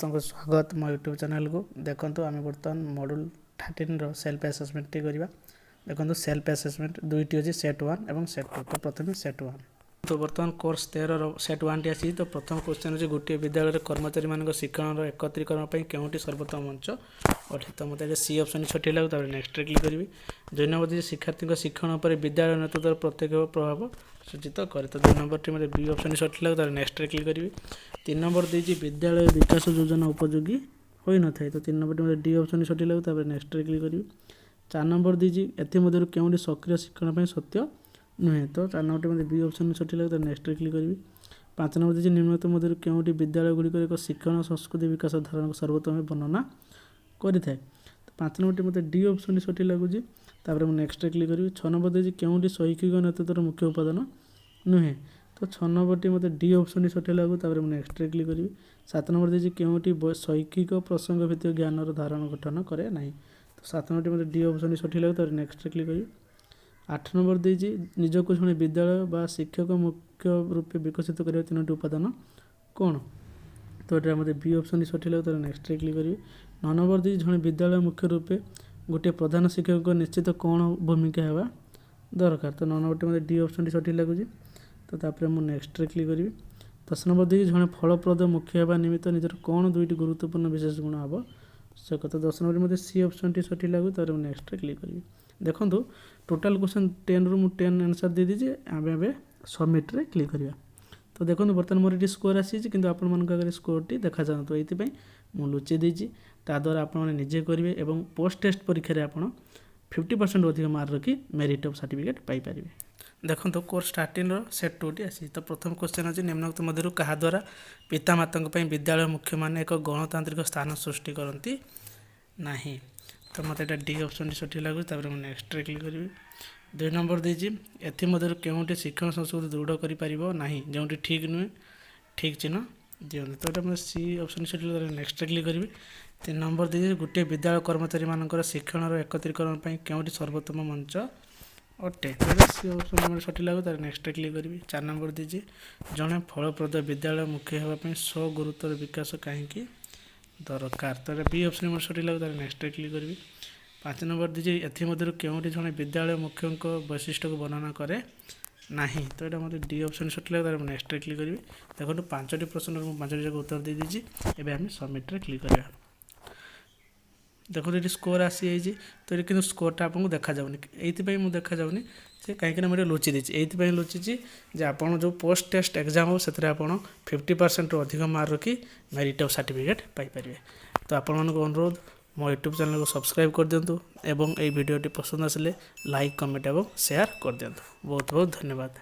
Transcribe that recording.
ସମସ୍ତଙ୍କୁ ସ୍ୱାଗତ ମୋ ୟୁଟ୍ୟୁବ୍ ଚ୍ୟାନେଲ୍କୁ। ଦେଖନ୍ତୁ, ଆମେ ବର୍ତ୍ତମାନ ମଡ୍ୟୁଲ୍ 13ର ସେଲ୍ଫ ଆସେସମେଣ୍ଟଟି କରିବା। ଦେଖନ୍ତୁ, ସେଲ୍ଫ ଆସେସମେଣ୍ଟ ଦୁଇଟି ଅଛି, ସେଟ୍ 1 ଏବଂ ସେଟ୍ 2। ତ ପ୍ରଥମେ ସେଟ୍ 1। ତ ବର୍ତ୍ତମାନ କୋର୍ସ 13ର ସେଟ୍ 1ଟି ଆସିଛି। ତ ପ୍ରଥମ କ୍ୱେଶ୍ଚନ୍ ଅଛି, ଗୋଟିଏ ବିଦ୍ୟାଳୟରେ କର୍ମଚାରୀମାନଙ୍କ ଶିକ୍ଷଣର ଏକତ୍ରୀକରଣ ପାଇଁ କେଉଁଟି ସର୍ବୋତ୍ତମ ମଞ୍ଚ ଅଟେ? ତ ମୋତେ ଏଠି ସି ଅପସନ୍ ସଠିକ୍ ଲାଗୁ, ତାପରେ ନେକ୍ସଟରେ କ୍ଲିକ୍ କରିବି। ଦୁଇ ନମ୍ବର ଦେଇଛି, ଶିକ୍ଷାର୍ଥୀଙ୍କ ଶିକ୍ଷଣ ଉପରେ ବିଦ୍ୟାଳୟ ନେତୃତ୍ୱର ପ୍ରତ୍ୟକ୍ଷ ପ୍ରଭାବ ସୂଚିତ କରେ। ତ ଦୁଇ ନମ୍ବରଟି ମୋତେ ବି ଅପସନ୍ ସଠିକ୍ ଲାଗୁ, ତାପରେ ନେକ୍ସଟରେ କ୍ଲିକ୍ କରିବି। ତିନି ନମ୍ବର ଦେଇଛି, ବିଦ୍ୟାଳୟ ବିକାଶ ଯୋଜନା ଉପଯୋଗୀ ହୋଇନଥାଏ। ତ ତିନି ନମ୍ବରଟି ମୋତେ ଡି ଅପସନ୍ ସଠିକ୍ ଲାଗୁ, ତାପରେ ନେକ୍ସଟରେ କ୍ଲିକ୍ କରିବି। ଚାରି ନମ୍ବର ଦେଇଛି, ଏଥିମଧ୍ୟରୁ କେଉଁଟି ସକ୍ରିୟ ଶିକ୍ଷଣ ପାଇଁ ସତ୍ୟ ନୁହେଁ? ତ ଚାରି ନମ୍ବରଟି ମୋତେ ବି ଅପସନ୍ ସଠିକ୍ ଲାଗୁ, ତାପରେ ନେକ୍ସଟରେ କ୍ଲିକ୍ କରିବି। ପାଞ୍ଚ ନମ୍ବର ଦେଇଛି, ନିମ୍ନଲିଖିତ ମଧ୍ୟରୁ କେଉଁଟି ବିଦ୍ୟାଳୟ ଗୁଡ଼ିକରେ ଏକ ଶିକ୍ଷଣ ସଂସ୍କୃତି ବିକାଶ ଧାରଣାକୁ ସର୍ବୋତ୍ତମ ବର୍ଣ୍ଣନା କରିଥାଏ? ତ ପାଞ୍ଚ ନମ୍ବରଟି ମୋତେ ଡି ଅପସନ୍ଟି ସଠିକ୍ ଲାଗୁଛି, ତାପରେ ମୁଁ ନେକ୍ସଟରେ କ୍ଲିକ୍ କରିବି। ଛଅ ନମ୍ବର ଦେଇଛି, କେଉଁଟି ଶୈକ୍ଷିକ ନେତୃତ୍ୱର ମୁଖ୍ୟ ଉପାଦାନ ନୁହେଁ? ତ ଛଅ ନମ୍ବରଟି ମୋତେ ଡି ଅପସନ୍ଟି ସଠିକ୍ ଲାଗୁ, ତାପରେ ମୁଁ ନେକ୍ସଟରେ କ୍ଲିକ୍ କରିବି। ସାତ ନମ୍ବର ଦେଇଛି, କେଉଁଟି ଶୈକ୍ଷିକ ପ୍ରସଙ୍ଗ ଭିତ୍ତିକ ଜ୍ଞାନର ଧାରଣା ଗଠନ କରେ ନାହିଁ? ତ ସାତ ନମ୍ବରଟି ମୋତେ ଡି ଅପସନ୍ଟି ସଠିକ୍ ଲାଗୁ, ତାପରେ ନେକ୍ସଟରେ କ୍ଲିକ୍ କରିବି। ଆଠ ନମ୍ବର ଦେଇଛି, ନିଜକୁ ଜଣେ ବିଦ୍ୟାଳୟ ବା ଶିକ୍ଷକ ମୁଖ୍ୟ ରୂପେ ବିକଶିତ କରିବା ତିନୋଟି ଉପାଦାନ କ'ଣ? ତ ଏଇଟା ମୋତେ ବି ଅପସନ୍ଟି ସଠିକ୍ ଲାଗୁ, ତାପରେ ନେକ୍ସଟରେ କ୍ଲିକ୍ କରିବି। ନଅ ନମ୍ବର ଦେଇଛି, ଜଣେ ବିଦ୍ୟାଳୟ ମୁଖ୍ୟ ରୂପେ ଗୋଟିଏ ପ୍ରଧାନ ଶିକ୍ଷକଙ୍କ ନିଶ୍ଚିତ କ'ଣ ଭୂମିକା ହେବା ଦରକାର? ତ ନଅ ନମ୍ବରଟି ମୋତେ ଡି ଅପସନ୍ଟି ସଠିକ୍ ଲାଗୁଛି, ତ ତାପରେ ମୁଁ ନେକ୍ସଟରେ କ୍ଲିକ୍ କରିବି। 10 ନମ୍ବର ଦେଇଛି, ଜଣେ ଫଳପ୍ରଦ ମୁଖ୍ୟ ହେବା ନିମିତ୍ତ ନିଜର କ'ଣ ଦୁଇଟି ଗୁରୁତ୍ୱପୂର୍ଣ୍ଣ ବିଶେଷ ଗୁଣ ଆବଶ୍ୟକ? ତ 10 ନମ୍ବରରେ ମୋତେ ସି ଅପସନ୍ଟି ସଠିକ୍ ଲାଗୁଛି, ତାପରେ ମୁଁ ନେକ୍ସଟରେ କ୍ଲିକ୍ କରିବି। ଦେଖନ୍ତୁ, ଟୋଟାଲ୍ କ୍ୱେଶ୍ଚନ୍ 10ରୁ ମୁଁ 10 ଆନ୍ସର୍ ଦେଇଦେଇଛି। ଆମେ ଏବେ ସବମିଟ୍ରେ କ୍ଲିକ୍ କରିବା। ତ ଦେଖନ୍ତୁ, ବର୍ତ୍ତମାନ ମୋର ଏଠି ସ୍କୋର୍ ଆସିଛି, କିନ୍ତୁ ଆପଣମାନଙ୍କ ଆଗରେ ସ୍କୋର୍ଟି ଦେଖାଯାଉନଥିବ। ଏଇଥିପାଇଁ ମୁଁ ଲୁଚେଇ ଦେଇଛି। ତାଦ୍ୱାରା ଆପଣମାନେ ନିଜେ କରିବେ ଏବଂ ପୋଷ୍ଟ ଟେଷ୍ଟ ପରୀକ୍ଷାରେ ଆପଣ 50% ଅଧିକ ମାର୍କ ରଖି ମେରିଟ୍ ଅଫ୍ ସାର୍ଟିଫିକେଟ୍ ପାଇପାରିବେ। ଦେଖନ୍ତୁ, କୋର୍ସ 13ର ସେଟ୍ 2ଟି ଆସିଛି। ତ ପ୍ରଥମ କ୍ୱେଶ୍ଚନ୍ ଅଛି, ନିମ୍ନୋକ୍ତ ମଧ୍ୟରୁ କାହା ଦ୍ୱାରା ପିତାମାତାଙ୍କ ପାଇଁ ବିଦ୍ୟାଳୟ ମୁଖ୍ୟମାନେ ଏକ ଗଣତାନ୍ତ୍ରିକ ସ୍ଥାନ ସୃଷ୍ଟି କରନ୍ତି ନାହିଁ? ତ ମୋତେ ଏଇଟା ଡି ଅପସନ୍ଟି ସଠିକ୍ ଲାଗୁଛି, ତାପରେ ମୁଁ ନେକ୍ସଟରେ କ୍ଲିକ୍ କରିବି। ଦୁଇ ନମ୍ବର ଦେଇଛି, ଏଥିମଧ୍ୟରୁ କେଉଁଟି ଶିକ୍ଷଣ ସଂସ୍କୃତି ଦୃଢ଼ କରିପାରିବ ନାହିଁ? ଯେଉଁଟି ଠିକ୍ ନୁହେଁ, ଠିକ୍ ଚିହ୍ନ ଦିଅନ୍ତୁ। ତ ଏଇଟା ମୋତେ ସି ଅପସନ୍ ସଠିକ୍, ନେକ୍ସଟରେ କ୍ଲିକ୍ କରିବି। ତିନି ନମ୍ବର ଦେଇଛି, ଗୋଟିଏ ବିଦ୍ୟାଳୟ କର୍ମଚାରୀମାନଙ୍କର ଶିକ୍ଷଣର ଏକତ୍ରୀକରଣ ପାଇଁ କେଉଁଟି ସର୍ବୋତ୍ତମ ମଞ୍ଚ ଅଟେ? ତ ଏଇଟା ସି ଅପସନ୍ ମୋର ସଠିକ୍ ଲାଗୁ, ତାପରେ ନେକ୍ସଟରେ କ୍ଲିକ୍ କରିବି। ଚାରି ନମ୍ବର ଦେଇଛି, ଜଣେ ଫଳପ୍ରଦ ବିଦ୍ୟାଳୟ ମୁଖ୍ୟ ହେବା ପାଇଁ ସ୍ୱଗୁରୁତ୍ୱର ବିକାଶ କାହିଁକି ଦରକାର? ତ ଏଇଟା ବି ଅପସନ୍ ମୋର ସଠିକ୍ ଲାଗୁ, ତାପରେ ନେକ୍ସଟରେ କ୍ଲିକ୍ କରିବି। ପାଞ୍ଚ ନମ୍ବର ଦେଇଛି, ଏଥିମଧ୍ୟରୁ କେଉଁଟି ଜଣେ ବିଦ୍ୟାଳୟ ମୁଖ୍ୟଙ୍କ ବୈଶିଷ୍ଟ୍ୟକୁ ବର୍ଣ୍ଣନା କରେ ନାହିଁ? ତ ଏଇଟା ମୋତେ ଡି ଅପସନ୍ ସଠିକ୍ ଲାଗେ, ତାପରେ ମୁଁ ନେକ୍ସଟରେ କ୍ଲିକ୍ କରିବି। ଦେଖନ୍ତୁ, ପାଞ୍ଚଟି ପ୍ରଶ୍ନର ମୁଁ ପାଞ୍ଚଟି ଯାକ ଉତ୍ତର ଦେଇଦେଇଛି। ଏବେ ଆମେ ସବମିଟ୍ରେ କ୍ଲିକ୍ କରିବା। ଦେଖନ୍ତୁ, ଏଠି ସ୍କୋର୍ ଆସିଯାଇଛି। ତ ଏଠି କିନ୍ତୁ ସ୍କୋର୍ଟା ଆପଣଙ୍କୁ ଦେଖାଯାଉନି। ଏଇଥିପାଇଁ ମୁଁ ଦେଖାଯାଉନି ସେ କାହିଁକିନା ମୁଁ ଏଠି ଲୁଚି ଦେଇଛି। ଏଇଥିପାଇଁ ଲୁଚିଛି ଯେ ଆପଣ ଯେଉଁ ପୋଷ୍ଟ ଟେଷ୍ଟ ଏକ୍ଜାମ୍ ହେବ, ସେଥିରେ ଆପଣ 50%ରୁ ଅଧିକ ମାର୍କ ରଖି ମେରିଟ୍ ଅଫ୍ ସାର୍ଟିଫିକେଟ୍ ପାଇପାରିବେ। ତ ଆପଣମାନଙ୍କୁ ଅନୁରୋଧ, ମୋ ୟୁଟ୍ୟୁବ୍ ଚ୍ୟାନେଲ୍କୁ ସବସ୍କ୍ରାଇବ୍ କରିଦିଅନ୍ତୁ ଏବଂ ଏଇ ଭିଡ଼ିଓଟି ପସନ୍ଦ ଆସିଲେ ଲାଇକ୍, କମେଣ୍ଟ ଏବଂ ସେୟାର କରିଦିଅନ୍ତୁ। ବହୁତ ବହୁତ ଧନ୍ୟବାଦ।